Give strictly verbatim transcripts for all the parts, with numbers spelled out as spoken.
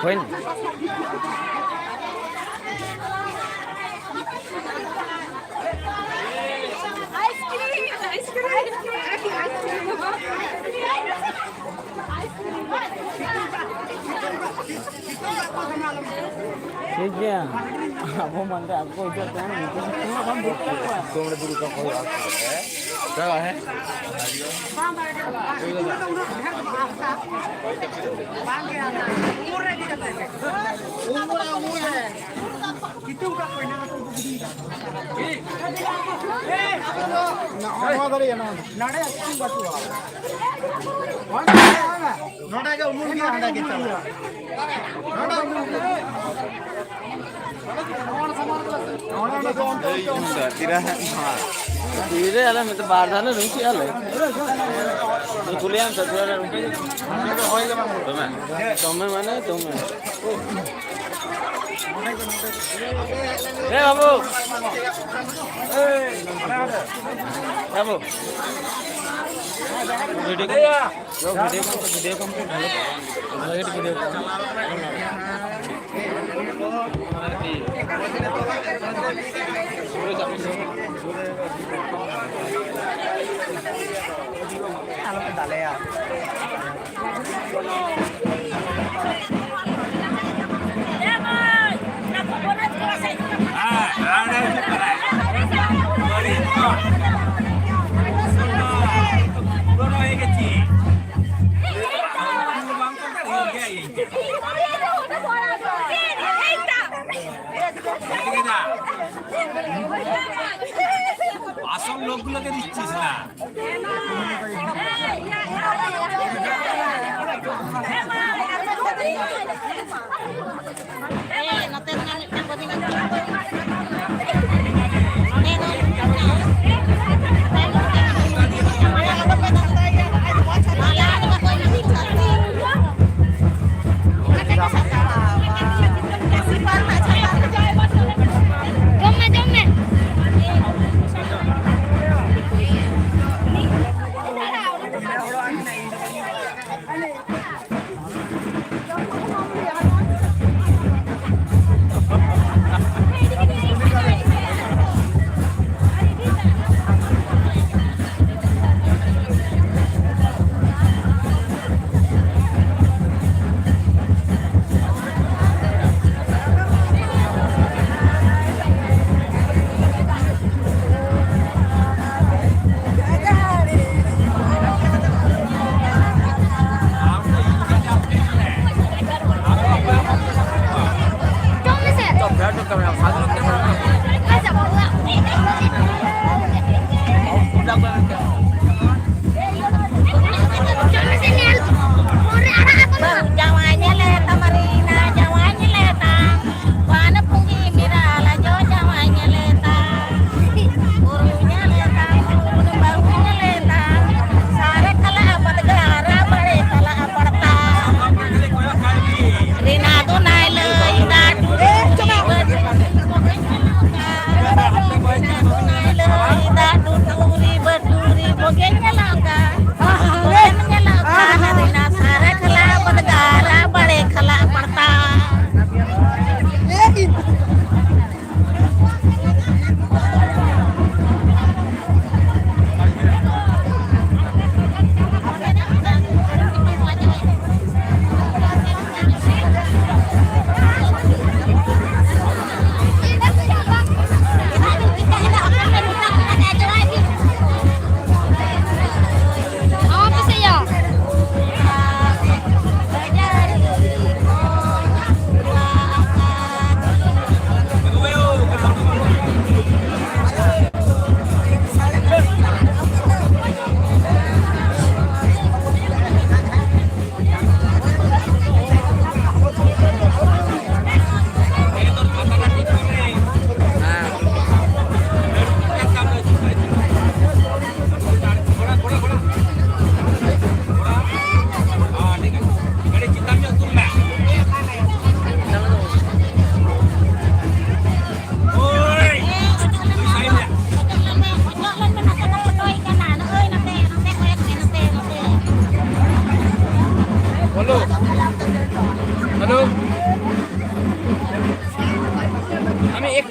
ᱦᱩᱭᱱᱟ᱾ ᱴᱷᱤᱠ ᱜᱮᱭᱟ᱾ ᱟᱵᱚ ᱢᱟᱱᱮ ᱟᱠᱚ ᱦᱤᱡᱩᱜ ᱠᱟᱱᱟ, ᱱᱤᱛᱚᱜ ᱥᱤᱛᱩᱝ ᱨᱮ ᱵᱟᱢ ᱫᱩᱲᱩᱵ ᱠᱚᱜ ᱠᱚᱣᱟ᱾ ᱥᱤᱛᱩᱝ ᱨᱮ ᱫᱩᱲᱩᱵ ᱠᱚᱜ ᱦᱩᱭᱩᱜᱼᱟ᱾ ᱪᱮᱫᱟᱜ ᱵᱟᱝ ᱦᱮᱸ? ᱵᱟᱝ, ᱵᱟᱝ, ᱵᱟᱝ, ᱩᱱᱟᱹᱜ ᱰᱷᱮᱨ ᱫᱚ ᱵᱟᱝ ᱦᱟᱥᱟ᱾ ᱵᱟᱝ ᱜᱮ, ᱩᱢᱩᱞ ᱨᱮ ᱤᱫᱤ ᱠᱟᱛᱮ ᱜᱮ᱾ ᱩᱢᱩᱞ ᱨᱮ, ᱩᱢᱩᱞ ᱨᱮ᱾ ᱥᱤᱛᱩᱝ ᱠᱟᱜ ᱠᱚ ᱮᱱᱟᱝ ᱨᱮᱠᱚ ᱜᱤᱰᱤᱭᱮᱫᱟ᱾ ᱱᱚᱣᱟ ᱫᱟᱨᱮ ᱱᱚᱣᱟ᱾ ᱱᱚᱰᱮ ᱥᱤᱛᱩᱝ ᱵᱟᱹᱪᱩᱜᱼᱟ᱾ ᱱᱚᱰᱮ ᱜᱮ ᱩᱢᱩᱞ ᱜᱮᱭᱟ, ᱦᱟᱸᱰᱮ ᱜᱮ ᱪᱟᱞᱟᱜᱼᱟ᱾ ᱱᱚᱰᱮ ᱩᱢᱩᱞ ᱜᱮᱭᱟ᱾ ᱛᱤᱨᱮ ᱟᱞᱮ ᱢᱤᱫ ᱵᱟᱨ ᱫᱷᱟᱣ ᱞᱮ ᱨᱩᱢ ᱠᱮᱜᱼᱟ ᱞᱮ᱾ ᱠᱩᱞᱤᱭᱟᱢ ᱥᱮ ᱛᱤᱨᱮ ᱨᱩᱢ ᱠᱮᱜᱼᱟ? ᱫᱚᱢᱮ, ᱫᱚᱢᱮ ᱢᱟᱱᱮ ᱫᱚᱢᱮ᱾ ᱮ ᱵᱟᱹᱵᱩ᱾ ᱮ ᱵᱟᱹᱵᱩ᱾ Video call, video call, video call. ᱵᱷᱟᱜᱮ ᱴᱷᱤᱠ ᱵᱷᱤᱰᱤᱭᱳ ᱠᱚᱞ᱾ ᱟᱞᱮᱭᱟ᱾ আসল লোকগুলোকে দিচ্ছিস না।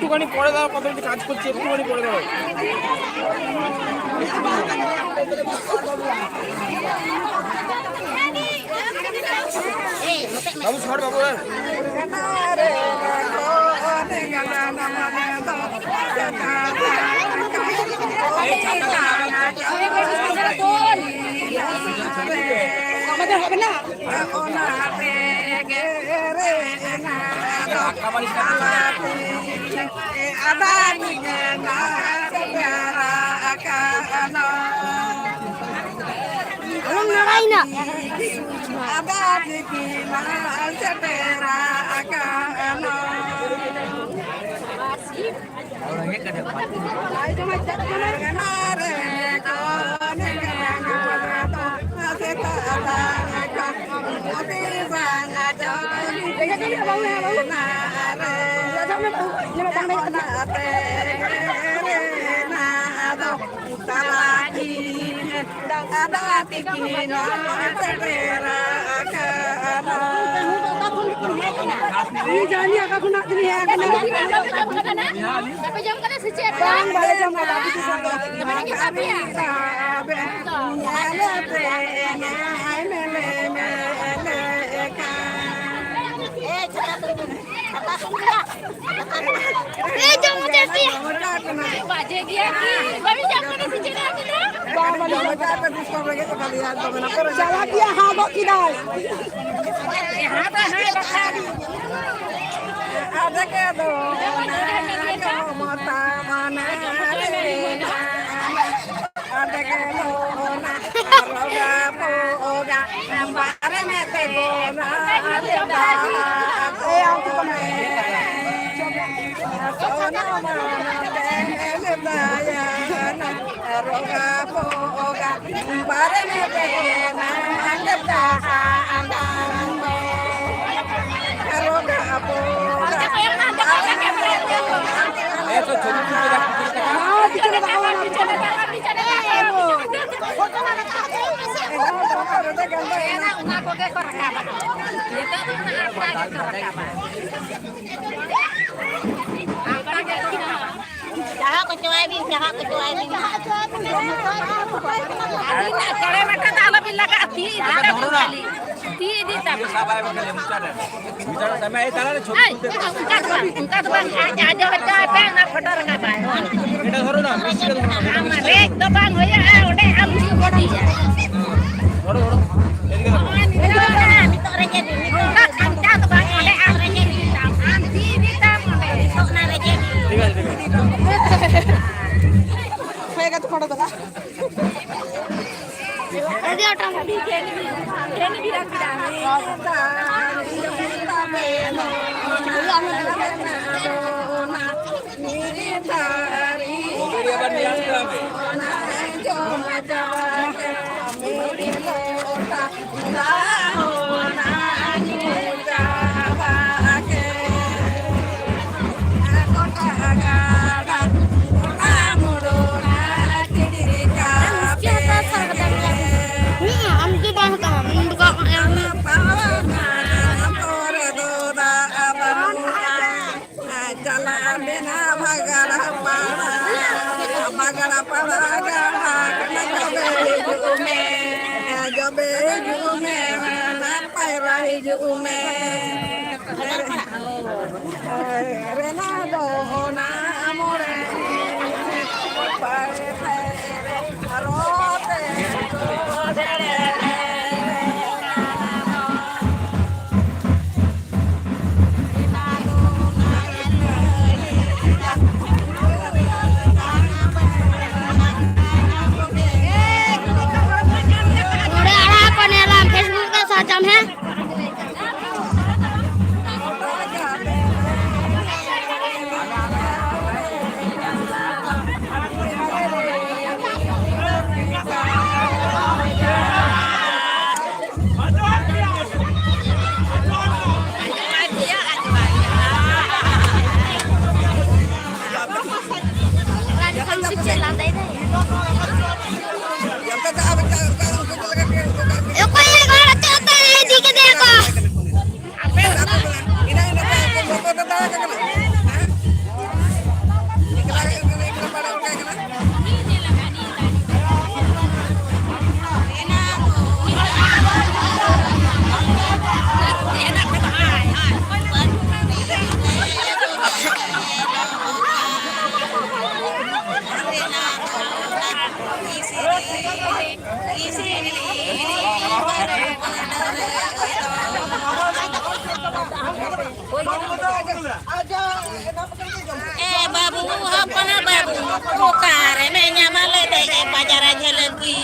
একটুখানি পরে দাঁড়াও, কত কিছু কাজ করছি, একটুখানি পরে দাঁড়াও। বাবু, সর বাবু, হ্যাঁ। আমাদের হবে না। ᱟᱞᱚᱢ ᱞᱟᱲᱟᱭᱮᱱᱟ᱾ ᱟᱯᱮ ᱡᱚᱢ ᱠᱟᱫᱟ ᱥᱮ ᱪᱮᱫ? ᱵᱟᱝ, ᱵᱟᱞᱮ ᱡᱚᱢ ᱠᱟᱫᱟ᱾ ᱮ, ᱡᱚᱢ ᱢᱚᱪᱟ ᱯᱮᱭᱟ᱾ ᱵᱟᱡᱮ ᱜᱮᱭᱟ ᱠᱤ? ᱵᱟᱵᱤᱱ ᱡᱚᱢ ᱠᱟᱫᱟ ᱥᱮ ᱪᱮᱫ ᱟᱯᱮ ᱫᱚ? ᱪᱟᱞᱟᱜ ᱜᱮᱭᱟ, ᱦᱟᱜᱚᱜ ᱠᱮᱫᱟᱭ᱾ ᱦᱟᱸᱜ ᱫᱚ ᱦᱟᱸᱜ ᱵᱟᱠᱷᱟᱱ᱾ ᱟᱫᱚ ᱠᱮ ᱫᱚ ᱚᱱᱟ ᱡᱚᱢ ᱛᱟᱵᱚᱱᱟ ᱨᱮ᱾ ᱚᱱᱟ ᱠᱚᱜᱮ ᱠᱚ ᱨᱟᱠᱟᱵᱟ᱾ ᱱᱤᱛᱚᱜ ᱫᱚ ᱚᱱᱟ ᱟᱴᱟ ᱜᱮᱠᱚ ᱨᱟᱠᱟᱵᱟ᱾ ᱪᱟᱦᱟ ᱠᱚ ᱪᱚᱣᱟᱭ ᱵᱤᱱ, ᱪᱟᱦᱟ ᱠᱚ ᱪᱚᱣᱟᱭ ᱵᱤᱱ᱾ ᱟᱹᱵᱤᱱᱟᱜ ᱛᱚᱲᱮ ᱢᱟᱴᱷᱟ ᱫᱚ ᱟᱞᱚᱵᱤᱱ ᱞᱟᱜᱟᱜᱼᱟ, ᱛᱤ ᱤᱫᱤ ᱛᱟᱵᱚᱱ ᱠᱷᱟᱹᱞᱤ᱾ ᱛᱤ ᱤᱫᱤ ᱛᱟᱵᱚᱱ᱾ ᱮᱭ, ᱚᱱᱠᱟ ᱫᱚ ᱵᱟᱝ, ᱚᱱᱠᱟ ᱫᱚ ᱵᱟᱝ, ᱟᱡ ᱟᱡᱚ ᱦᱚᱪᱚ ᱯᱮ, ᱚᱱᱟ ᱯᱷᱳᱴᱳ ᱨᱟᱠᱟᱵᱟᱭ᱾ ᱨᱮᱡ ᱫᱚ ᱵᱟᱝ ᱦᱩᱭᱩᱜᱼᱟ, ᱚᱸᱰᱮ ᱟᱢ ᱦᱩᱭᱩᱜ ᱵᱚᱰᱤᱭᱟ᱾ ᱱᱤᱛᱚᱜ ᱨᱮᱜᱮ ᱫᱤᱱ, ᱱᱤᱛᱚᱜ ᱚᱱᱠᱟ ᱠᱷᱟᱧᱪᱟ ᱫᱚ ᱵᱟᱝ, ᱚᱸᱰᱮ ᱟᱢ ᱨᱮᱜᱮ ᱫᱤᱱ ᱛᱟᱢ, ᱟᱢ ᱛᱤ ᱤᱫᱤ ᱛᱟᱢ ᱚᱸᱰᱮ᱾ ᱱᱤᱛᱚᱜ ᱚᱱᱟ ᱨᱮᱜᱮ ᱫᱤᱱ᱾ ᱴᱷᱤᱠ ᱟᱪᱷᱮ, ᱴᱷᱤᱠ ᱟᱪᱷᱮ᱾ ᱦᱳᱭ ᱜᱮ ᱛᱚ ᱯᱷᱳᱴᱳ ᱫᱚ᱾ ᱦᱮᱸ, ᱟᱢ ᱜᱮ ᱵᱟᱝ ᱛᱟᱢ, ᱩᱱ ᱫᱚ ᱵᱟᱝ ᱮᱢ᱾ ᱪᱟᱞᱟᱜ ᱵᱮᱱᱟ ᱵᱷᱟᱜᱟᱲ ᱯᱟᱲᱟ, ᱵᱷᱟᱜᱟᱲ ᱯᱟᱲᱟ ᱜᱟᱰᱟ ᱠᱟᱱᱟ, ᱡᱚᱵᱮ ᱦᱤᱡᱩᱜ ᱢᱮ, ᱡᱚᱵᱮ ᱦᱤᱡᱩᱜ ᱢᱮ, ᱯᱟᱭᱨᱟ ᱦᱤᱡᱩᱜ ᱢᱮ᱾ ᱨᱮᱱᱟ ᱫᱚ ᱚᱱᱟ ᱢᱚᱬᱮ ᱯᱟᱭᱨᱟ ᱨᱚᱛᱮ ᱱᱚᱰᱮ ᱟᱲᱟᱜ ᱠᱚ ᱧᱮᱞᱟ, Facebook ᱨᱮ ᱥᱟᱨᱪ ᱟᱢ, ᱦᱮᱸ? ᱮ ᱵᱟᱹᱵᱩ ᱦᱚᱯᱚᱱ ᱵᱟᱹᱵᱩ, ᱚᱠᱟᱨᱮ ᱢᱮ ᱧᱟᱢ ᱞᱮᱫᱮ ᱵᱟᱡᱟᱨ ᱡᱷᱟᱹᱞᱟᱹᱠᱤ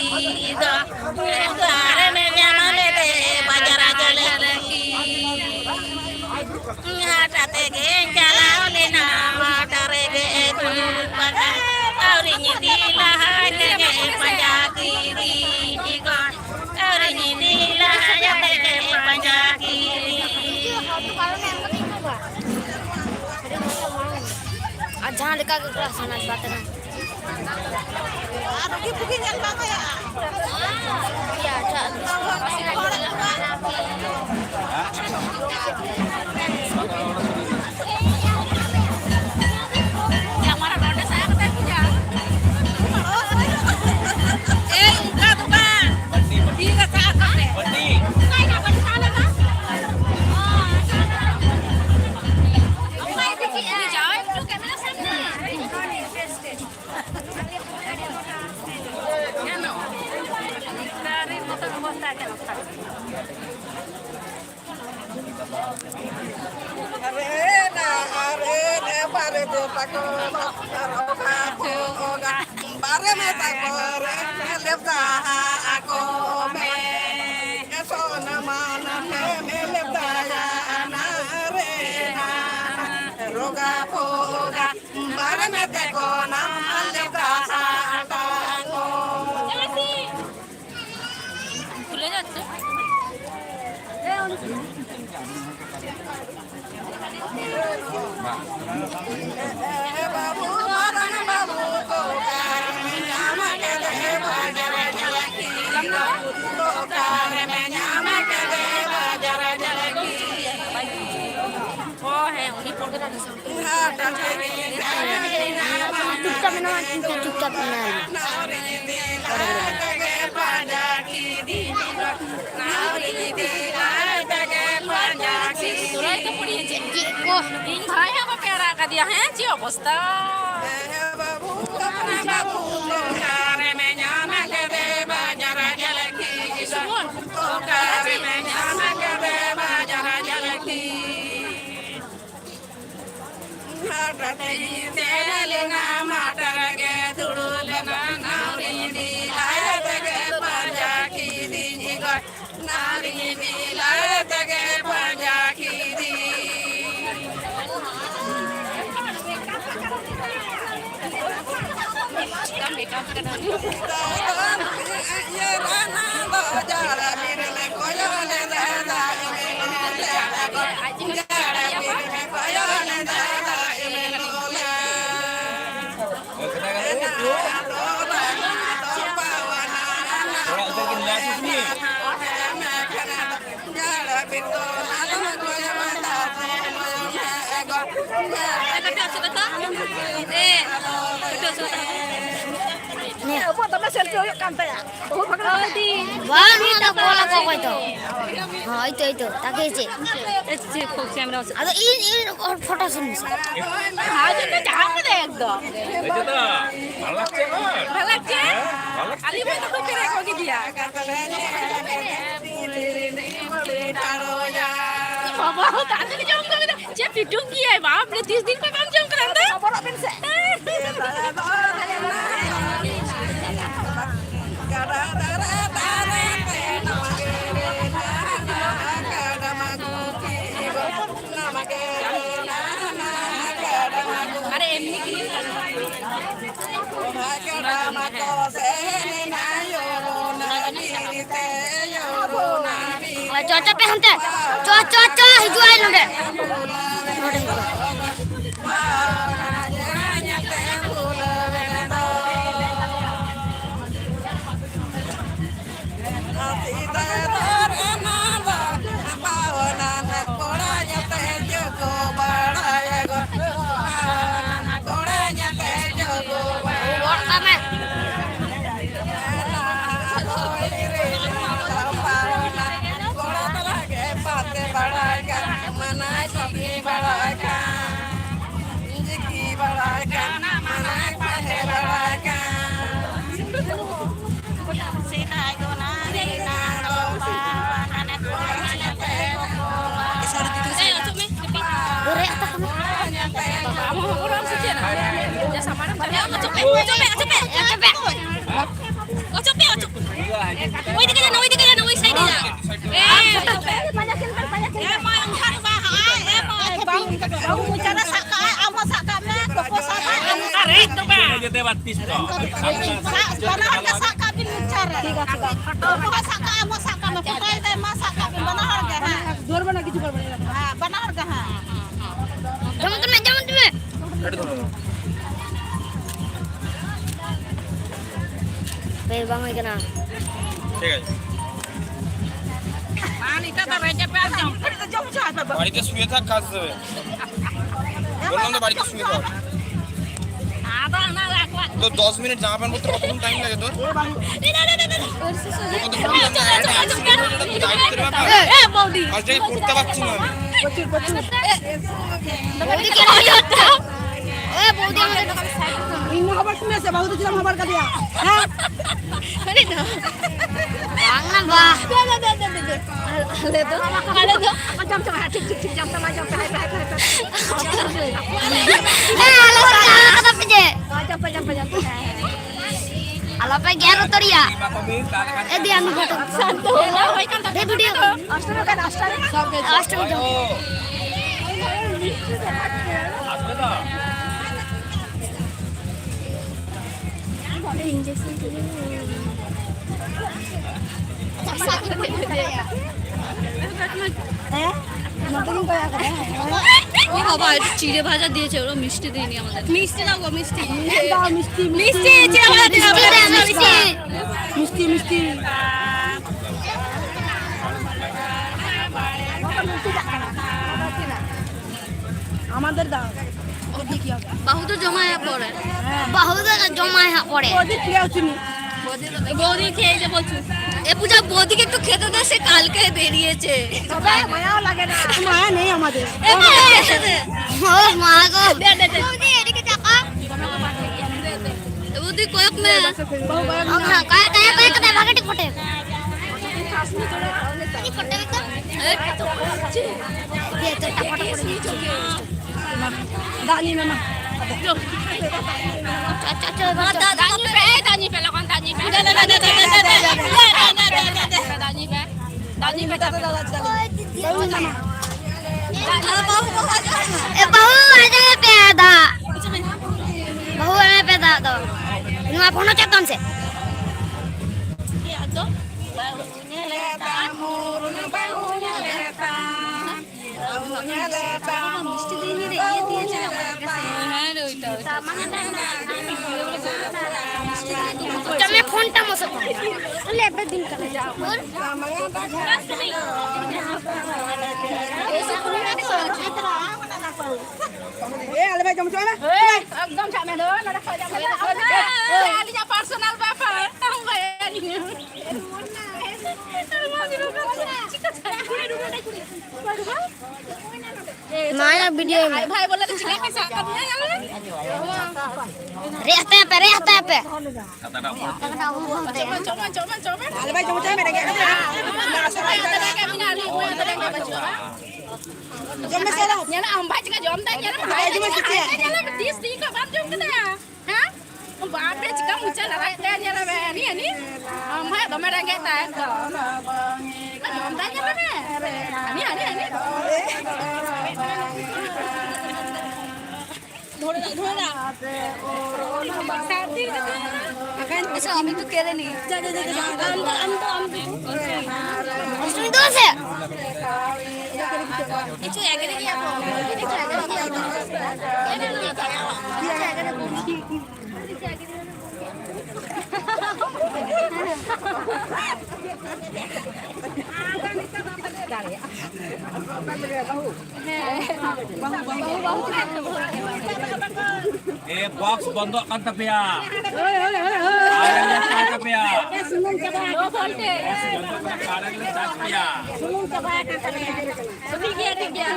ᱫᱚ? ᱚᱠᱟᱨᱮ ᱢᱮ ᱧᱟᱢ ᱞᱮᱫᱮ ᱵᱟᱡᱟᱨ ᱡᱷᱟᱹᱞᱟᱹᱠᱤ? ᱦᱟᱴ ᱛᱮᱜᱮ ᱪᱟᱞᱟᱣ ᱞᱮᱱᱟ, ᱦᱟᱴ ᱨᱮᱜᱮ ᱫᱩᱲᱩᱵ ᱟᱠᱟᱱ᱾ ᱟᱹᱣᱨᱤᱧ ᱤᱫᱤ ᱞᱟᱦᱟ ᱛᱮᱜᱮ ᱯᱟᱸᱡᱟ ᱠᱤᱫᱤᱧ ᱜᱚ᱾ ᱟᱹᱣᱨᱤᱧ ᱤᱫᱤ ᱞᱟᱦᱟ ᱛᱮᱜᱮ ᱯᱟᱸᱡᱟ ᱠᱤᱫᱤᱧ᱾ ᱟᱨ ᱡᱟᱦᱟᱸ ᱞᱮᱠᱟ ᱜᱮ ᱠᱚ ᱥᱟᱱᱟ ᱵᱟᱛᱟᱨᱟ᱾ ᱟᱨ ᱨᱩᱜᱤ ᱯᱷᱩᱜᱤ ᱧᱮᱞ ᱵᱟᱝ ᱦᱩᱭᱩᱜᱼᱟ᱾ ᱮᱭ, ᱚᱱᱠᱟ ᱫᱚ ᱵᱟᱝ᱾ ᱛᱤ ᱨᱮ ᱥᱟᱵ ᱠᱟᱛᱮ᱾ ᱚᱱᱠᱟ ᱜᱮ ᱵᱟᱹᱧ ᱥᱟᱵ ᱞᱮᱫᱟ᱾ ᱚ, ᱟᱪᱪᱷᱟ᱾ ᱚᱱᱠᱟ ᱜᱮ ᱪᱮᱫ ᱮ? ᱡᱟᱶᱟᱭ ᱵᱩᱰᱷᱤ ᱠᱮᱢᱮᱨᱟ ᱥᱟᱢᱱᱮ᱾ ᱜᱟᱹᱰᱤ ᱢᱚᱴᱚᱨ ᱚᱵᱚᱥᱛᱟ ᱪᱮᱫ ᱞᱮᱠᱟ? ᱟᱨᱮ ᱱᱟ, ᱟᱨᱮ ᱱᱮ, ᱵᱟᱨᱮ ᱫᱮ ᱛᱟᱠᱚ, ᱨᱚᱜᱟ ᱯᱷᱚᱜᱟ, ᱵᱟᱨᱮ ᱢᱮ ᱛᱟᱠᱚ, ᱨᱮ ᱞᱮᱯᱫᱟ ᱟᱠᱚ ᱢᱮ᱾ ᱮ ᱥᱚᱱᱟ ᱢᱟᱱᱟ ᱢᱮ, ᱢᱮ ᱞᱮᱯᱫᱟ ᱱᱟ, ᱨᱮ ᱱᱟ, ᱨᱚᱜᱟ ᱯᱷᱚᱜᱟ, ᱵᱟᱨᱮ ᱢᱮ ᱛᱟᱠᱚ, ᱱᱟ ᱞᱮᱯᱫᱟ ᱟᱠᱚ᱾ ᱠᱷᱩᱞᱮ ᱡᱟᱪᱪᱷᱮ। ᱚ ᱦᱮᱸ, ᱩᱱᱤ ᱯᱚᱨ ᱪᱩᱯᱪᱟᱯ ᱢᱮᱱᱟᱢᱟ, ᱤᱧ ᱴᱷᱮᱱ ᱪᱩᱯᱪᱟᱯ ᱢᱮᱱᱟᱭᱟ᱾ ᱤᱧ ᱵᱷᱟᱭ ᱦᱚᱸ ᱵᱟᱯᱮ ᱟᱲᱟᱜ ᱠᱟᱫᱮᱭᱟ, ᱦᱮᱸ? ᱪᱮᱫ ᱚᱵᱚᱥᱛᱟ? ᱵᱟᱹᱵᱩ, ᱚᱠᱟᱨᱮ ᱢᱮ ᱧᱟᱢ ᱠᱮᱫᱮ ᱵᱟᱡᱟᱨ ᱟᱵᱚᱣᱟᱜ ᱫᱚᱢᱮ selfie ᱦᱩᱭᱩᱜ ᱠᱟᱱ ᱛᱟᱭᱟ᱾ ᱵᱟᱝ, ᱱᱚᱣᱟ ᱫᱚ ᱠᱚᱞ ᱟᱠᱚ ᱚᱠᱚᱭ ᱛᱚ? ᱦᱚᱸ, ᱳᱭ ᱛᱚ, ᱳᱭ ᱛᱚ, ᱛᱟᱠᱮ ᱪᱮᱫ? ᱟᱫᱚ ᱤᱧ, ᱤᱧ ᱦᱚᱲ ᱯᱷᱳᱴᱳ ᱥᱮᱱ ᱢᱮᱥᱮ᱾ ᱦᱟᱡᱩᱜ ᱢᱮ, ᱡᱟᱦᱟᱸ ᱠᱚᱨᱮ ᱮᱠᱫᱚᱢ᱾ ᱵᱷᱟᱞᱟ ᱪᱮ? ᱟᱞᱤ ᱵᱷᱟᱭ ᱛᱟᱠᱚ ᱯᱮᱨᱮᱡ ᱠᱚ ᱜᱤᱫᱤᱭᱟ᱾ ᱵᱟᱵᱟ ᱦᱚᱸ ᱛᱟᱲᱟᱛᱟᱲᱤ ᱡᱚᱢ ᱠᱚ ᱢᱮᱱᱟ᱾ ᱪᱮᱫ ᱯᱤᱴᱩᱠ ᱜᱮᱭᱟᱭ ᱵᱟᱯ ᱨᱮ, ᱛᱤᱥ ᱫᱤᱱ ᱠᱷᱚᱱ ᱵᱟᱢ ᱡᱚᱢ ᱠᱟᱱᱟ ᱟᱢ ᱫᱚ? ᱵᱚᱞᱚᱜ ᱵᱮᱱ ᱥᱮ᱾ ᱟᱨᱮ ᱮᱢᱱᱤ ᱜᱮ᱾ ᱪᱚ, ᱪᱚ ᱯᱮ ᱦᱟᱱᱛᱮ᱾ ᱪᱚ, ᱪᱚ, ᱪᱚ, ᱦᱤᱡᱩᱜ ᱟᱭ ᱱᱚᱰᱮ᱾ ᱱᱚᱰᱮ ᱦᱤᱡᱩᱜ ᱟᱭ᱾ ᱚᱪᱚᱜ ᱯᱮ, ᱚᱪᱚᱜ ᱯᱮ, ᱚᱪᱚᱜ ᱯᱮ᱾ ᱚᱪᱚᱜ ᱯᱮ, ᱚᱪᱚᱜ ᱯᱮ᱾ ᱚᱪᱚᱜ ᱯᱮ, ᱚᱪᱚᱜ ᱯᱮ᱾ ᱳᱭ ᱫᱤᱠᱮ ᱡᱟ, ᱳᱭ ᱫᱤᱠᱮ ᱡᱟ, ᱳᱭ ᱥᱟᱭᱤᱰ ᱨᱮ ᱡᱟ᱾ ᱮ, ᱚᱪᱚᱜ ᱯᱮ᱾ ᱮ ᱢᱟ, ᱚᱱᱠᱟ ᱫᱚ ᱵᱟᱝ, ᱮ ᱢᱟ᱾ ᱵᱟᱹᱦᱩ ᱢᱚᱪᱟ ᱨᱮ ᱥᱟᱵ ᱠᱟᱜ ᱟᱭ, ᱟᱢ ᱦᱚᱸ ᱥᱟᱵ ᱠᱟᱜ ᱢᱮ, ᱜᱚᱜᱚ ᱥᱟᱵ ᱠᱟᱜ ᱟᱭ᱾ ᱚᱱᱠᱟ ᱨᱮ ᱫᱚ ᱵᱟᱝ᱾ ᱡᱮᱛᱮ ᱵᱟᱨ ᱛᱤᱥ ᱫᱚ᱾ ᱥᱟᱵ ᱵᱟᱱᱟ ᱦᱚᱲ ᱜᱮ ᱥᱟᱵ ᱠᱟᱜ ᱵᱤᱱ ᱢᱤᱫ ᱪᱷᱟᱲ ᱨᱮ᱾ ᱴᱷᱤᱠ ᱟᱪᱷᱮ, ᱴᱷᱤᱠ ᱟᱪᱷᱮ᱾ ᱩᱱᱠᱩ ᱦᱚᱸ ᱥᱟᱵ ᱠᱟᱜ, ᱟᱢ ᱦᱚᱸ ᱥᱟᱵ ᱠᱟᱜ ᱢᱮ, ᱯᱷᱳᱴᱳᱭ ᱫᱟᱭ, ᱢᱟ ᱥᱟᱵ ᱠᱟᱜ ᱵᱤᱱ, ᱵᱟᱱᱟ ᱦᱚᱲ ᱜᱮ, ᱦᱮᱸ᱾ ᱡᱳᱨ ᱵᱟᱱᱟ ᱠᱤᱪᱷᱩ ᱜᱚᱲᱵᱚᱲ ᱦᱮᱱᱟᱜ ᱛᱟᱢᱟ᱾ ᱦᱮᱸ, ᱵᱟᱱᱟ ᱦᱚᱲ ᱜᱮ, ᱦᱮᱸ᱾ ᱡᱚᱢ ᱦᱚᱪᱚ ᱢᱮ, ᱡᱚᱢ ᱦᱚᱪᱚ ᱢᱮ᱾ ᱯᱮ ᱵᱟᱝ ᱦᱩᱭ ᱠᱟᱱᱟ᱾ ᱴᱷᱤᱠ ᱟᱪᱷᱮ᱾ ᱢᱟ, ᱱᱤᱛᱚᱜ ᱫᱚ ᱨᱮᱸᱜᱮᱡ ᱯᱮ ᱟᱨ ᱡᱚᱢ ᱯᱮ᱾ ᱵᱟᱲᱤᱛᱮ ᱥᱩᱭᱮ ᱛᱷᱟᱠ, ᱠᱟᱡ ᱫᱮᱵᱮ᱾ ᱵᱚᱞᱞᱟᱢ ᱫᱚ ᱵᱟᱲᱤᱛᱮ ᱥᱩᱭᱮ ᱛᱷᱟᱠ᱾ ᱟᱫᱚ ᱚᱱᱟ ᱫᱚ ᱟᱠᱚᱣᱟᱜ ᱛᱚ ᱫᱚᱥ ᱢᱤᱱᱤᱴ ᱡᱟᱢᱟ ᱯᱮᱱᱴ ᱯᱚᱨᱛᱮ কতক্ষণ টাইম লাগে তোর? এ, এ, এ, এ, এ। কতক্ষণ টাইম লাগে? একটা accident হয়ে যেটা তুই দায়িত্ব নিতে পারবে? এ, এ, বৌদি। আজ থেকে করতে পারছি না আমি। প্রচুর, প্রচুর। বৌদি কেন করতে? এ, বৌদি আমাদের ইন্না হবার শুনে আছে, বৌদি ছিলাম হবার কাদিয়া। হ্যাঁ? আরে না। বাংলা বা। দে, দে, দে, দে, দে, দে। আলে তো। আলে তো। জাম, জাম, হ্যাঁ, ঠিক, ঠিক, ঠিক, জাম, জাম, জাম, হ্যাঁ, হ্যাঁ, হ্যাঁ, হ্যাঁ। এ, আলো করে, আলো করে দাও, please। জাম, জাম, জাম, জাম, হ্যাঁ, হ্যাঁ। ᱟᱞᱚᱯᱮ ᱜᱮᱨ ᱩᱛᱟᱹᱨᱤᱭᱟ᱾ ᱮ, ᱫᱮ, ᱟᱢ ᱯᱷᱳᱴᱳ᱾ ᱥᱟᱱᱛᱚ ᱦᱚᱞᱟ ᱦᱩᱭ ᱠᱟᱱ ᱛᱟᱯᱮᱭᱟ᱾ ᱫᱮ, ᱵᱷᱤᱰᱤᱭᱳ᱾ ᱚᱥᱴᱚᱢᱤ ᱠᱟᱱᱟ, ᱚᱥᱴᱚᱢᱤ᱾ ᱚᱥᱴᱚᱢᱤ ᱡᱚᱢ᱾ হ্যাঁ? নতুন করে একটা, হ্যাঁ। ও বাবা, এটা চিড়ে ভাজা দিয়েছে, ওরা মিষ্টি দেয়নি আমাদের। মিষ্টি দাও গো, মিষ্টি। দাও, মিষ্টি, মিষ্টি, মিষ্টি, চিড়ে ভাজা, চিড়ে ভাজা, মিষ্টি, মিষ্টি। মিষ্টি, মিষ্টি। আমাদের দাও। ওদিকে হবে। বাহু তো জমায় পড়ে। হ্যাঁ। বাহু তো জমায় পড়ে। ওদিক ফিরে আসুনি। বৌদি খেয়ে যে বলছো। এ পূজা, বৌদিকে একটু খেতে দে, সে কালকে বেরিয়েছে। তবে মায়াও লাগে না। মায়া নেই আমাদের। এ, এ, এ, এ, এ। ও মা গো। দে, দে, দে। বৌদি, এদিকে তাকা। এ বৌদি, কয়েক মে। কয়েক মে। কয়েক, কয়েক, কয়েক, কয়েক, ভাগে ঠিক ফোটে। ঠিক ফোটে তো। এ? দিয়ে তো একটা ফটো করে দিচ্ছি। ᱫᱟᱜ ᱧᱩᱭ ᱢᱮ, ᱢᱟ᱾ ᱟᱪᱪᱷᱟ, ᱟᱪᱪᱷᱟ, ᱟᱪᱪᱷᱟ᱾ ᱫᱟᱜ ᱧᱩᱭ ᱯᱮ, ᱫᱟᱜ ᱧᱩᱭ ᱯᱮ, ᱞᱚᱜᱚᱱ ᱫᱟᱜ ᱧᱩᱭ ᱯᱮ᱾ ᱫᱟᱜ ᱧᱩᱭ ᱯᱮ᱾ ᱫᱟᱜ ᱧᱩᱭ ᱯᱮ, ᱪᱟᱯᱮ᱾ ᱮ, ᱵᱟᱹᱦᱩ, ᱟᱡᱟᱭ ᱯᱮ ᱫᱟᱜ᱾ ᱵᱟᱹᱦᱩ, ᱮᱢᱟᱭ ᱯᱮ ᱫᱟᱜ ᱫᱚ᱾ ᱱᱚᱣᱟ ᱯᱷᱳᱱ ᱦᱚᱸ ᱪᱟᱯ ᱟᱢ ᱥᱮ᱾ ᱢᱤᱥᱴᱤ ᱫᱤᱱ ᱨᱮ ᱤᱭᱟᱹ ᱫᱤᱭᱮ ᱪᱟᱞᱟᱜ ᱠᱟᱱᱟ ᱥᱮ? ᱦᱮᱸ ᱨᱮ, ᱳᱭᱴᱟ, ᱳᱭᱴᱟ᱾ ᱪᱚᱢᱮ ᱯᱷᱳᱱ ᱴᱟ ᱢᱚᱥᱚ ᱠᱚ᱾ ᱟᱞᱮ ᱵᱮ ᱫᱤᱱ ᱠᱟᱱᱟ᱾ ᱮ, ᱟᱞᱮ ᱵᱟᱭ ᱡᱚᱢ ᱦᱚᱪᱚ ᱞᱮ᱾ ᱮᱠᱫᱚᱢ ᱪᱟᱜ ᱢᱮ ᱫᱚ, ᱱᱚᱰᱮ ᱠᱷᱚᱡ ᱪᱟᱜ ᱢᱮ ᱫᱚ᱾ ᱟᱹᱞᱤᱧᱟᱜ personal ᱵᱮᱯᱟᱨ᱾ ᱢᱟᱭᱟ video ᱢᱮ᱾ ᱟᱡ ᱵᱷᱟᱭ ᱵᱚᱞᱮ ᱫᱚ ᱪᱤᱠᱟᱹ ᱠᱮ ᱥᱟᱵ ᱠᱟᱫᱤᱧᱟ, ᱧᱮᱞ ᱢᱮ᱾ ᱨᱮ ᱦᱟᱛᱟᱭ ᱯᱮ, ᱨᱮ ᱦᱟᱛᱟᱭ ᱯᱮ᱾ ᱪᱚᱢᱟ, ᱪᱚᱢᱟ, ᱪᱚᱢᱟ᱾ ᱟᱞᱮ ᱵᱟᱭ ᱡᱚᱢ ᱦᱚᱪᱚᱭ ᱢᱮ, ᱨᱮᱸᱜᱮᱡ ᱠᱟᱱᱟ᱾ ᱡᱚᱢ ᱢᱮ ᱥᱮ ᱟᱞᱚ᱾ ᱧᱮᱞ ᱟᱢ ᱵᱷᱟᱭ ᱪᱤᱠᱟ ᱡᱚᱢ ᱫᱟᱭ, ᱧᱮᱞ ᱢᱮ᱾ ᱵᱟᱭ ᱡᱚᱢᱟ ᱥᱮ ᱪᱮᱫ? ᱧᱮᱞ ᱢᱮ, ᱛᱤᱥ ᱛᱤᱧ ᱠᱚ ᱵᱟᱢ ᱡᱚᱢ ᱠᱮᱫᱟ? ᱦᱮᱸ? ᱵᱟᱯ ᱨᱮ, ᱪᱤᱠᱟ ᱢᱚᱪᱟ ᱞᱟᱲᱟᱭᱮᱫ ᱛᱟᱭᱟ, ᱧᱮᱞ ᱢᱮ, ᱦᱟᱹᱱᱤ, ᱦᱟᱹᱱᱤ᱾ ᱟᱢ ᱵᱷᱟᱭ ᱫᱚᱢᱮ ᱨᱮᱸᱜᱮᱡ ᱛᱟᱭ ᱮᱠᱫᱚᱢ᱾ ᱡᱚᱢ ᱫᱟᱭ, ᱧᱮᱞ ᱢᱮ᱾ ᱦᱟᱹᱱᱤ, ᱦᱟᱹᱱᱤ, ᱦᱟᱹᱱᱤ᱾ ᱟᱪᱪᱷᱟ, ᱟᱢ ᱫᱚ, ᱟᱢ ᱫᱚ, ᱟᱢ ᱫᱚ᱾ ᱚᱥᱴᱚᱢᱤ ᱫᱚ ᱥᱮ? ᱠᱤᱪᱷᱩ ᱮᱜᱽᱨᱤ ᱜᱮᱭᱟ ᱠᱚ᱾ ᱠᱤᱪᱷᱩ ᱮᱜᱽᱨᱤ ᱜᱮᱭᱟ ᱠᱚ᱾ ᱮ, ᱵᱚᱠᱥ ᱵᱚᱱᱫᱚᱜ ᱠᱟᱱ ᱛᱟᱯᱮᱭᱟ᱾ ᱟᱨ ᱞᱮ ᱪᱟᱨᱡᱽ ᱛᱟᱯᱮᱭᱟ᱾ ᱵᱚᱠᱥ ᱵᱚᱱᱫᱚᱜ ᱠᱟᱱᱟ, ᱟᱨ ᱞᱮ ᱪᱟᱨᱡᱽ ᱛᱟᱯᱮᱭᱟ᱾ ᱥᱩᱱᱩᱢ ᱪᱟᱵᱟ ᱟᱠᱟᱱ ᱛᱟᱞᱮᱭᱟ᱾ ᱴᱷᱤᱠ ᱜᱮᱭᱟ, ᱴᱷᱤᱠ ᱜᱮᱭᱟ᱾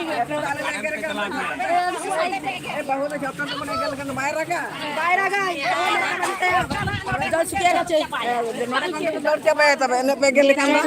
ᱮ, ᱵᱟᱹᱦᱩ ᱫᱚ ᱡᱚᱛᱚ ᱜᱮᱵᱚᱱ ᱮᱜᱮᱨ ᱞᱮᱠᱷᱟᱱ ᱫᱚ ᱵᱟᱭ ᱨᱟᱜᱟ? ᱵᱟᱭ ᱨᱟᱜᱟ᱾ ᱡᱚᱞ ᱪᱤᱠᱟᱹᱭᱟ ᱪᱮ? ᱱᱚᱰᱮ ᱠᱷᱚᱱ ᱫᱚ ᱫᱟᱹᱲ ᱪᱟᱵᱟᱭᱟ ᱛᱚᱵᱮ, ᱮᱱᱮᱡ ᱯᱮ ᱮᱜᱮᱨ ᱞᱮᱠᱷᱟᱱ ᱫᱚ᱾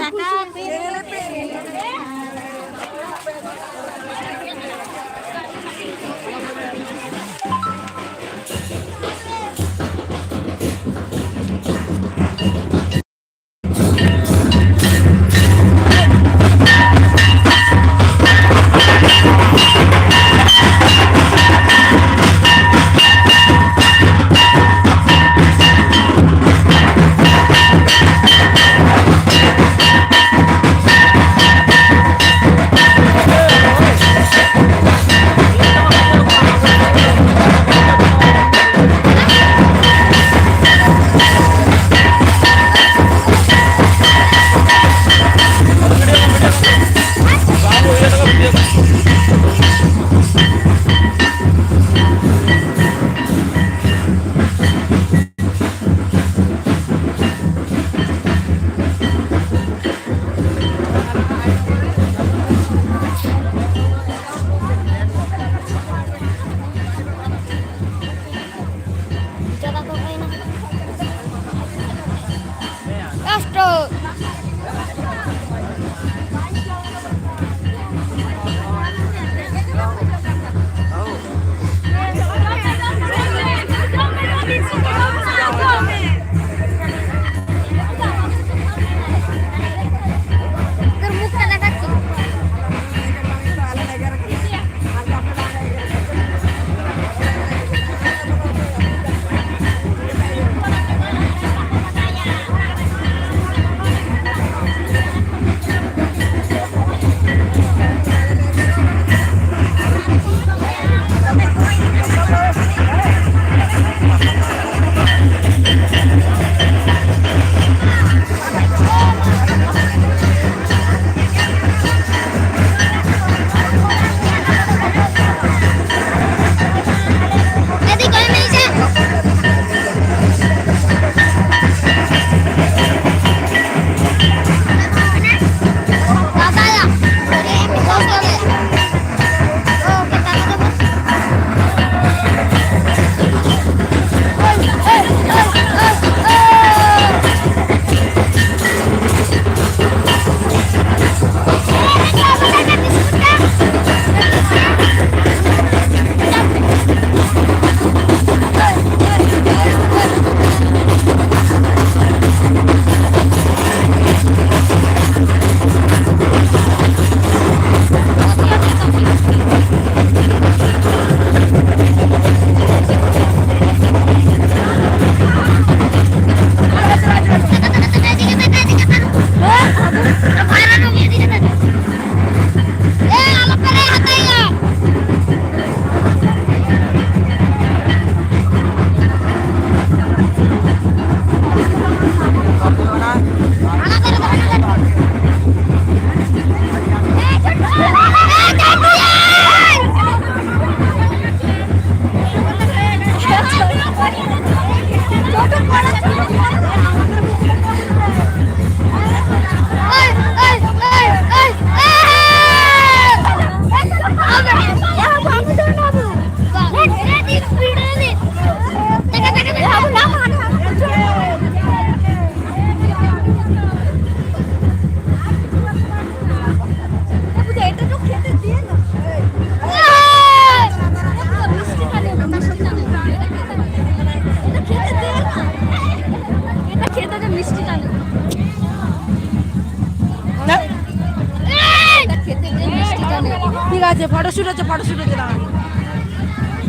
ᱟᱪᱪᱷᱟ, ᱯᱷᱳᱴᱳ ᱥᱩᱴ ᱟᱪᱪᱷᱟ, ᱯᱷᱳᱴᱳ ᱥᱩᱴ ᱟᱪᱪᱷᱟ, ᱫᱟᱬᱟᱱ᱾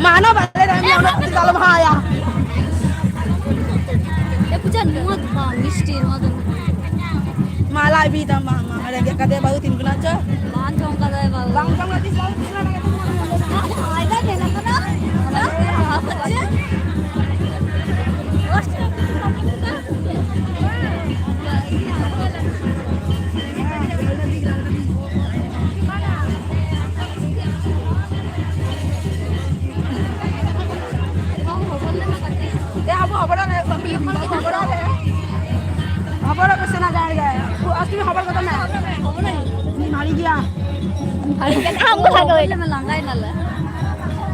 ᱢᱟ, ᱦᱟᱱᱟ ᱵᱟᱞᱮ ᱫᱟᱬᱟᱱ ᱜᱮᱭᱟ, ᱩᱱᱟᱹᱜ ᱠᱟᱹᱴᱤᱡ ᱫᱚ ᱟᱞᱚᱢ ᱦᱟᱭᱟ᱾ ᱮ, ᱯᱩᱡᱟ, ᱱᱚᱣᱟ ᱫᱚ ᱵᱟᱝ, ᱢᱤᱥᱴᱤ, ᱱᱚᱣᱟ ᱫᱚ᱾ ᱢᱟ, ᱞᱟᱡ ᱵᱤ ᱛᱟᱢ, ᱢᱟ, ᱢᱟ, ᱨᱮᱸᱜᱮᱡ ᱠᱟᱛᱮ ᱵᱟᱹᱦᱩ ᱛᱤᱱ ᱠᱟᱱᱟ ᱪᱚ᱾ ᱵᱟᱝ ᱡᱚᱢ ᱠᱟᱫᱟᱭ ᱵᱟᱹᱦᱩ᱾ ᱵᱟᱝ ᱡᱚᱢ ᱠᱟᱛᱮ ᱵᱟᱹᱦᱩ ᱛᱤᱱ ᱠᱟᱱᱟ? ᱯᱷᱟᱭᱫᱟ ᱪᱮᱫ ᱞᱮᱠᱟ? ᱦᱮᱸ? ᱮ, ᱟᱵᱚ ᱦᱚᱵᱚᱨᱟ ᱨᱮ, ᱵᱟᱹᱵᱤ, ᱦᱚᱵᱚᱨᱟ ᱨᱮ᱾ ᱦᱚᱵᱚᱨᱟ ᱠᱚ ᱥᱮᱱᱟ ᱡᱟᱦᱟᱸ ᱨᱮ᱾ ᱩᱱᱠᱩ ᱟᱥᱞᱤ ᱦᱚᱵᱚᱨ ᱠᱚᱫᱚ ᱢᱮ᱾ ᱢᱟᱹᱲᱤ ᱜᱮᱭᱟ᱾ ᱟᱢ ᱠᱚ ᱞᱟᱜᱟᱣ ᱮᱫᱟ᱾ ᱞᱟᱸᱜᱟᱭ ᱱᱟᱞᱮ᱾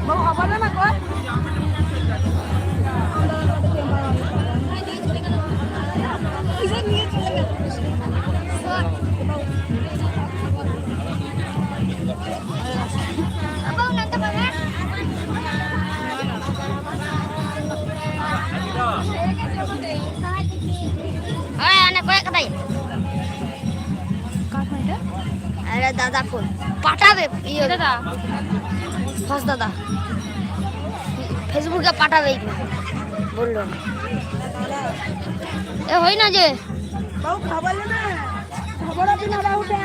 ᱵᱟᱹᱵᱩ, ᱦᱚᱵᱚᱨ ᱞᱮ ᱢᱟ ᱠᱚ᱾ ᱦᱳᱭ, ᱚᱱᱮ ᱠᱚᱭᱚᱜ ᱠᱟᱫᱟᱭ᱾ ᱚᱠᱟ ᱠᱷᱚᱱ ᱫᱚ? ᱟᱨᱮ ᱫᱟᱫᱟ ᱠᱷᱚᱱ᱾ ᱯᱟᱴᱟᱣ ᱮ, ᱤᱭᱟᱹ᱾ ᱫᱟᱫᱟ᱾ ᱯᱷᱟᱥ ᱫᱟᱫᱟ᱾ Facebook ᱨᱮ ᱯᱟᱴᱟᱣ ᱮ᱾ ᱵᱚᱞᱞᱚ᱾ ᱮ, ᱦᱩᱭᱱᱟ ᱡᱮ᱾ ᱵᱟᱹᱵᱩ, ᱠᱷᱟᱵᱟᱨ ᱞᱮᱱᱟ᱾ ᱠᱷᱟᱵᱟᱨ ᱟᱹᱵᱤᱱ ᱟᱨ ᱵᱟᱹᱵᱩ ᱴᱷᱮᱱ᱾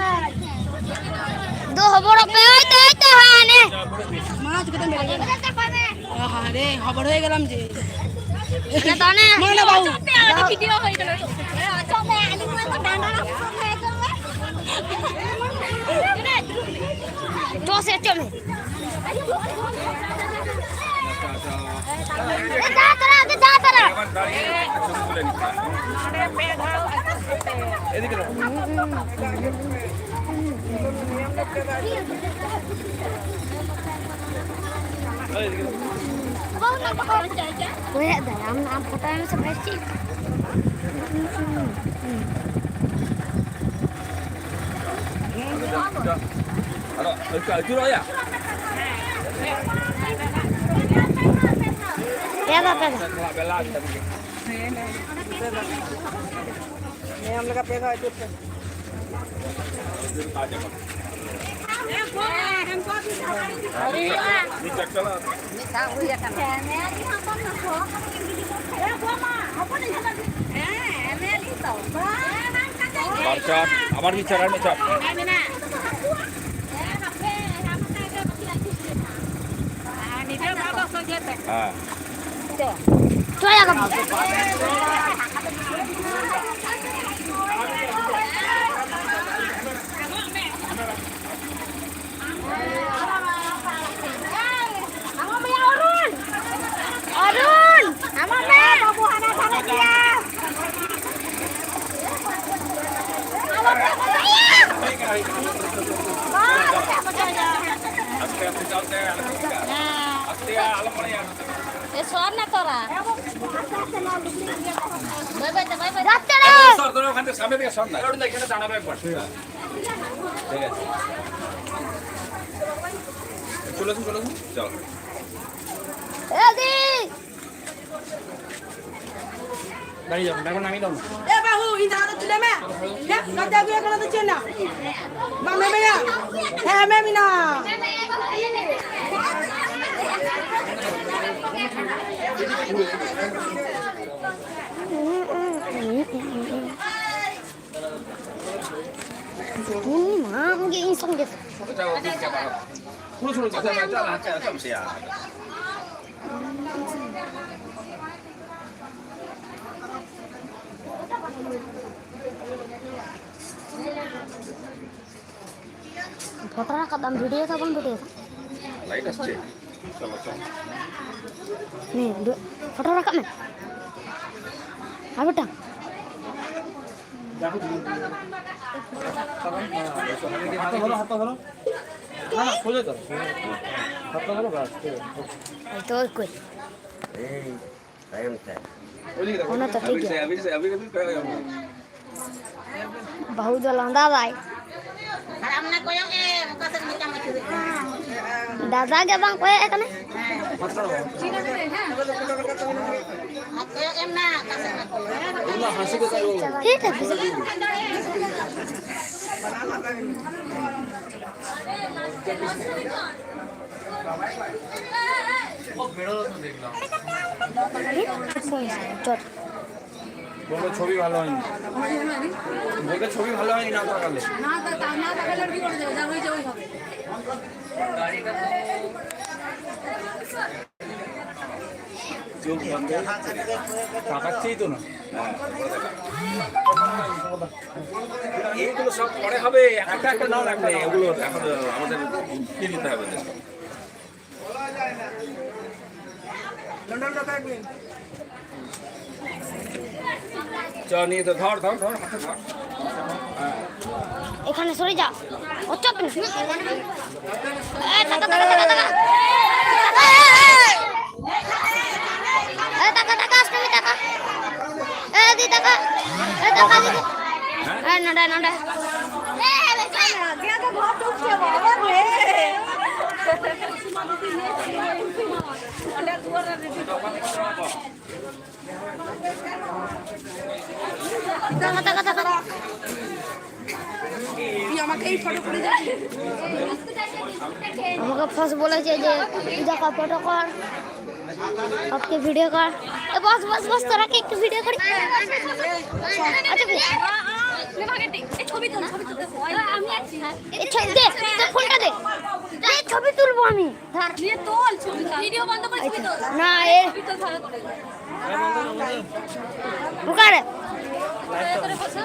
ᱫᱩ ᱦᱚᱵᱚᱨᱚᱜ ᱯᱮ, ᱳᱭ ᱛᱚ, ᱳᱭ ᱛᱚ, ᱦᱟᱱᱮ᱾ ᱢᱟ, ᱪᱤᱠᱟᱹᱛᱮᱢ ᱵᱮᱨᱮᱫ ᱮᱱᱟ? ᱟᱦᱟ ᱨᱮ, ᱦᱚᱵᱚᱨ ᱦᱚᱭ ᱜᱮᱞᱟᱢ ᱡᱮ᱾ ᱚᱱᱮ ᱛᱚ ᱚᱱᱮ᱾ ᱢᱟ, ᱚᱱᱮ ᱵᱟᱹᱵᱩ᱾ ᱵᱷᱤᱰᱤᱭᱳ ᱦᱩᱭ ᱠᱟᱱᱟ᱾ ᱫᱚᱥ ᱮ ᱪᱚᱞᱮ᱾ ᱮ, ᱫᱟᱜ ᱛᱟᱨᱟ, ᱮ, ᱫᱟᱜ ᱛᱟᱨᱟ᱾ ᱚᱠᱚᱭᱟᱜ ᱫᱟᱭᱟ? ᱟᱢ, ᱟᱢ ᱯᱷᱳᱴᱳ ᱮᱢ ᱥᱮ ᱵᱮᱥ ᱴᱷᱤᱠ? ᱟᱫᱚ ᱟᱹᱪᱩᱨ, ᱟᱹᱪᱩᱨᱚᱜ ᱭᱟ᱾ ᱯᱮ ᱫᱷᱟᱣ, ᱯᱮ ᱫᱷᱟᱣ᱾ ᱦᱮᱸ, ᱟᱢ ᱞᱮᱠᱟ ᱯᱮ ᱫᱷᱟᱣ ᱟᱹᱪᱩᱨ ᱯᱮ᱾ ᱢᱤᱫ ᱫᱷᱟᱣ ᱦᱩᱭ ᱟᱠᱟᱱᱟ᱾ ᱵᱟᱨ ᱪᱟᱨ, ᱟᱵᱟᱨ ᱢᱤᱫ ᱪᱟᱨ, ᱟᱨ ᱢᱤᱫ ᱪᱟᱨ᱾ ᱦᱮᱸ᱾ ᱪᱚᱭᱟ ᱠᱟᱱᱟ᱾ ᱚᱨᱩᱱ! ᱟᱢᱟᱜ ᱢᱮ! ᱵᱟᱹᱵᱩ ᱦᱟᱱᱟ ᱫᱷᱟᱨᱮ ᱜᱮᱭᱟ᱾ ᱟᱞᱚ ᱯᱮ ᱢᱚᱪᱟᱭᱟ᱾ ᱵᱟᱝ, ᱟᱞᱚ ᱯᱮ ᱢᱚᱪᱟᱭᱟ᱾ ᱦᱮᱸ᱾ ᱮ, ᱥᱚᱨ ᱱᱟ ᱛᱚᱨᱟ᱾ ᱵᱟᱹᱭ ᱵᱟᱹᱭ ᱛᱮ, ᱵᱟᱹᱭ ᱵᱟᱹᱭ ᱛᱮ᱾ ᱡᱟᱛᱮ ᱨᱮ᱾ ᱥᱚᱨ ᱫᱚ ᱚᱠᱟᱱ ᱛᱮ ᱥᱟᱢᱱᱮ ᱛᱮᱜᱮ ᱥᱚᱨ ᱱᱟ᱾ ᱴᱷᱤᱠ ᱟᱪᱷᱮ᱾ ᱪᱚᱞᱚ ᱥᱮ, ᱪᱚᱞᱚ ᱥᱮ, ᱪᱚᱞᱚ᱾ ᱮ ᱫᱤ! ᱫᱟᱲᱮᱭᱟᱜ ᱠᱟᱱᱟ, ᱫᱟᱲᱮᱭᱟᱜ ᱠᱟᱱᱟ, ᱢᱤᱫ ᱫᱚᱢ᱾ ᱮ ᱵᱟᱹᱦᱩ, ᱤᱧ ᱫᱚ ᱟᱨᱚ ᱪᱮᱫ ᱮᱢ ᱢᱮ? ᱮ, ᱜᱟᱛᱮ ᱟᱹᱜᱩᱭᱟ ᱠᱟᱱᱟ ᱫᱚ ᱪᱮᱫ ᱱᱟ? ᱵᱟᱢ ᱮᱢᱮᱭᱟ? ᱦᱮᱸ, ᱮᱢᱮ ᱢᱮᱱᱟ᱾ ᱦᱩᱸ, ᱢᱟ, ᱟᱢ ᱜᱮ ᱤᱧ ᱥᱚᱸᱜᱮ᱾ ᱦᱩᱲᱩ ᱥᱩᱲᱩ ᱪᱟᱞᱟᱜ ᱪᱟᱞᱟᱜ ᱪᱟᱞᱟᱜ ᱪᱟᱞᱟᱜ ᱪᱟᱞᱟᱜ ᱥᱮᱭᱟ᱾ ᱯᱷᱳᱴᱳ ᱨᱟᱠᱟᱵ ᱫᱟᱢ, ᱵᱷᱤᱰᱤᱭᱳ ᱫᱟᱵᱚᱱ, ᱵᱷᱤᱰᱤᱭᱳ ᱫᱟ᱾ ᱞᱟᱭᱤᱴ ᱟᱥᱪᱷᱟ। ᱪᱚᱞᱚ, ᱪᱚᱞᱚ। ᱱᱮ, ᱫᱩ-, ᱯᱷᱳᱴᱳ ᱨᱟᱠᱟᱵ ᱢᱮ᱾ ᱟᱨ ᱢᱤᱫᱴᱟᱝ᱾ ᱦᱟᱛᱚ ᱫᱷᱚᱨᱚ, ᱦᱟᱛᱚ ᱫᱷᱚᱨᱚ। না, না, সোজা করো। হাতটা ধরো, ব্যাস, ঠিক আছে। এই তো, ওই কই? এই, তাই আমি চাই। ᱚᱱᱟ ᱛᱚ ᱴᱷᱤᱠ ᱜᱮᱭᱟ᱾ ᱵᱟᱹᱦᱩ ᱫᱚ ᱞᱟᱸᱫᱟ ᱫᱟᱭ᱾ ᱟᱨ ᱟᱢ ᱚᱱᱟ ᱠᱚᱭᱚᱜ ᱮᱢ, ᱚᱠᱟ ᱥᱮᱫ ᱢᱚᱪᱟᱢ ᱟᱹᱪᱩᱨᱮᱫ ᱠᱟᱱᱟ? ᱫᱟᱫᱟ ᱜᱮ ᱵᱟᱝ ᱠᱚᱭᱚᱜ ᱮ ᱠᱟᱱᱟ᱾ ᱟᱨ ᱠᱚᱭᱚᱜ ᱮᱢ ᱱᱟ, ᱚᱠᱟ ᱥᱮᱫ ᱢᱟ ᱠᱚᱭᱚᱜ᱾ ᱴᱷᱤᱠ ᱟᱪᱷᱮ᱾ চট। বলবে ছবি ভালো হয়নি। বলবে ছবি ভালো হয়নি, না তাকালে। না তা-, তা-, না তাকালে আর কি করা যাবে? যা হয়েছে ওই হবে। তাকাচ্ছেই তো না। এইগুলো সব পরে হবে, একটা একটা না লাগবে, এগুলো এখন আমাদের কি নিতে হবে? চ, নিয়ে তো ধর, ধর, ধর, হাতে ধর। এখানে সরে যা। ও চুপ না। এ, টাকা, টাকা, টাকা, টাকা। এ, এ, এ। এ, টাকা, টাকা, আসতে টাকা। এ, দি টাকা। এ, টাকা দি। এ, নডা, নডা। তুই আমাকে এই ফটো করে দে। আমাকে ফার্স্ট বলেছে যে তুই দেখা ফটো কর, আপকে ভিডিও কর। এ বস বস বস, তোরা কি একটু ভিডিও করি? আচ্ছা, কি? এই ছবি তুল, ছবি তুলতে আমি আছি। এ ছবি দে, তোর ফোনটা দে। এ ছবি তুলবো আমি। নিয়ে তোল ছবি, ভিডিও বন্ধ করে ছবি তোল। না, এ ছবি তোল ভালো করে। বুকারে। ভালো করে বসো।